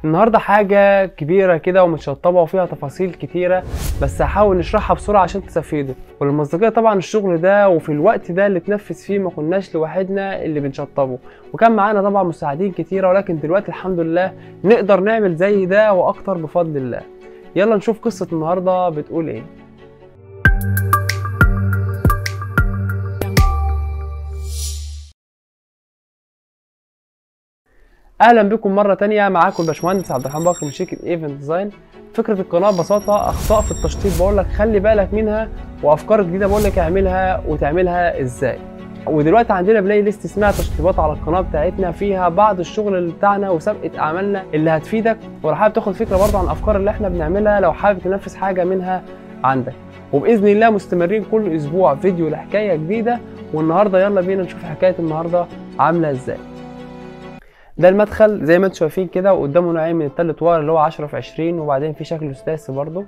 النهارده حاجة كبيرة كده ومتشطبه وفيها تفاصيل كتيرة، بس هحاول نشرحها بسرعة عشان تستفيدوا. وللمصداقيه طبعا الشغل ده وفي الوقت ده اللي اتنفذ فيه ما كناش لوحدنا اللي بنشطبه، وكان معانا طبعا مساعدين كتيرة، ولكن دلوقتي الحمد لله نقدر نعمل زي ده واكتر بفضل الله. يلا نشوف قصة النهارده بتقول ايه. اهلا بكم مرة تانية، معاكم الباشمهندس عبد الرحمن بكر من شركة ايفنت ديزاين. فكرة القناة ببساطة اخطاء في التشطيب بقول لك خلي بالك منها، وافكار جديدة بقول لك اعملها وتعملها ازاي. ودلوقتي عندنا playlist اسمها تشطيبات على القناة بتاعتنا، فيها بعض الشغل اللي بتاعنا وسابقه اعمالنا اللي هتفيدك، ولو حابب تاخد فكرة برضه عن الافكار اللي احنا بنعملها لو حابب تنفذ حاجة منها عندك. وباذن الله مستمرين كل اسبوع فيديو لحكاية جديدة، والنهارده يلا بينا نشوف حكاية النهارده عامله ازاي. ده المدخل زي ما انتم شايفين كده، وقدامه نوعين من التلت wire اللي هو 10 في 20، وبعدين في شكل سداسي برده.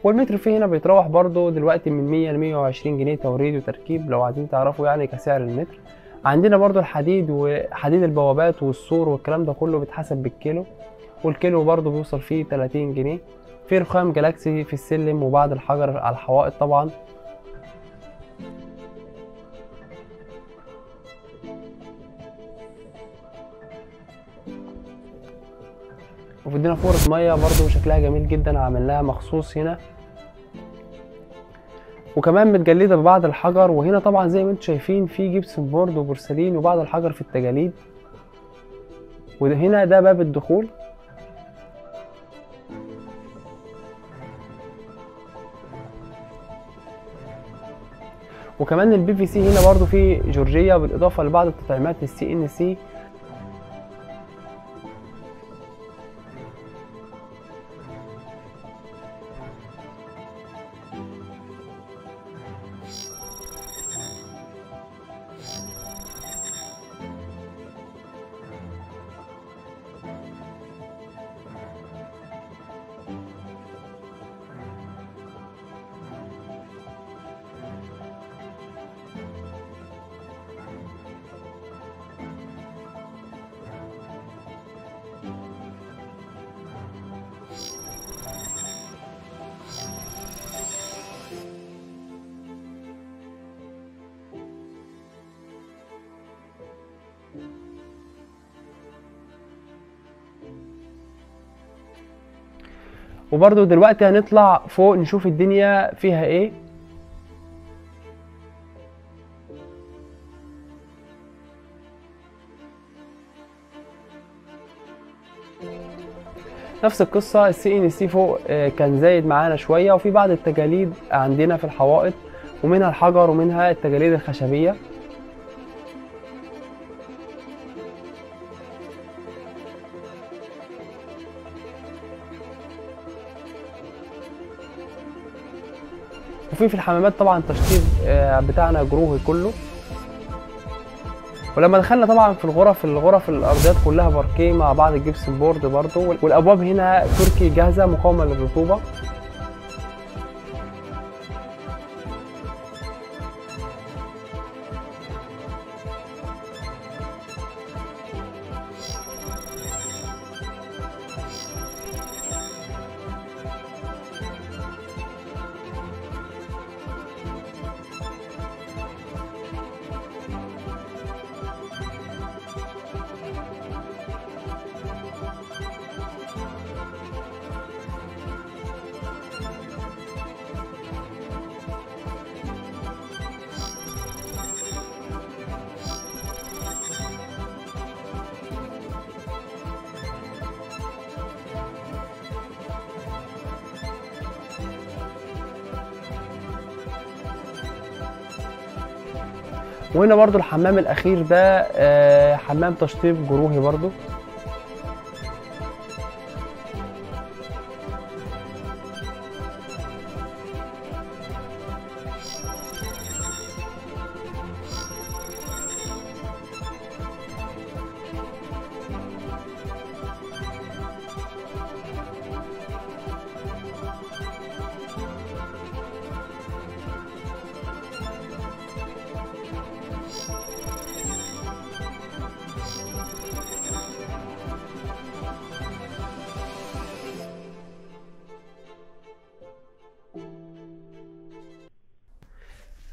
والمتر فيه هنا بيتراوح برده دلوقتي من 100 ل 120 جنيه توريد وتركيب، لو عايزين تعرفوا يعني كسعر المتر. عندنا برده الحديد وحديد البوابات والسور والكلام ده كله بيتحسب بالكيلو، والكيلو برده بيوصل فيه 30 جنيه. في رخام جالاكسي في السلم وبعض الحجر على الحوائط طبعا. وفدينا فورة مية برضو شكلها جميل جدا، عملناها مخصوص هنا، وكمان متجلده ببعض الحجر. وهنا طبعا زي ما انتم شايفين في gypsum board وبورسلين وبعض الحجر في التجاليد. وهنا ده باب الدخول. وكمان ال PVC هنا برضو في جورجية، بالاضافة لبعض التطعيمات ال CNC. وبرضو دلوقتي هنطلع فوق نشوف الدنيا فيها ايه. نفس القصة ال CNC فوق كان زايد معانا شوية، وفي بعض التجاليد عندنا في الحوائط، ومنها الحجر ومنها التجاليد الخشبية. وفي الحمامات طبعا تشطيب بتاعنا جروهي كله. ولما دخلنا طبعا في الغرف الارضيات كلها باركيه مع بعض ال gypsum board برضو، والابواب هنا تركي جاهزة مقاومة للرطوبه. وهنا برضو الحمام الاخير ده حمام تشطيب جروهي برضو.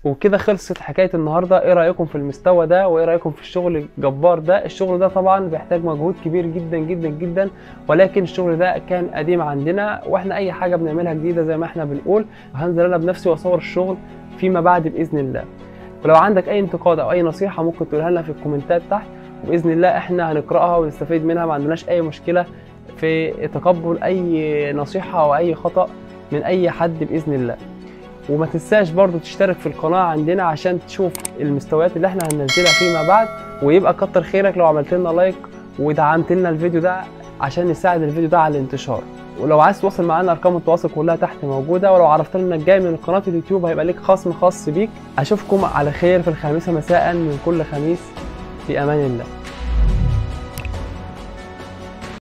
وكده خلصت حكاية النهارده. ايه رايكم في المستوى ده؟ وايه رايكم في الشغل الجبار ده؟ الشغل ده طبعا بيحتاج مجهود كبير جدا جدا جدا، ولكن الشغل ده كان قديم عندنا، واحنا اي حاجة بنعملها جديدة زي ما احنا بنقول. هنزل انا بنفسي واصور الشغل فيما بعد باذن الله. ولو عندك اي انتقاد او اي نصيحة ممكن تقولها لنا في الكومنتات تحت، وباذن الله احنا هنقراها ونستفيد منها. ما عندناش اي مشكلة في تقبل اي نصيحة او اي خطا من اي حد باذن الله. وما تنساش برضو تشترك في القناة عندنا عشان تشوف المستويات اللي احنا هننزلها فيما بعد. ويبقى كتر خيرك لو عملت لنا like ودعمت لنا الفيديو ده عشان نساعد الفيديو ده على الانتشار. ولو عايز تواصل معانا ارقام التواصل كلها تحت موجودة، ولو عرفت لنا انك جاي من قناة اليوتيوب هيبقى ليك خصم خاص بيك. اشوفكم على خير في 5 مساء من كل خميس، في امان الله.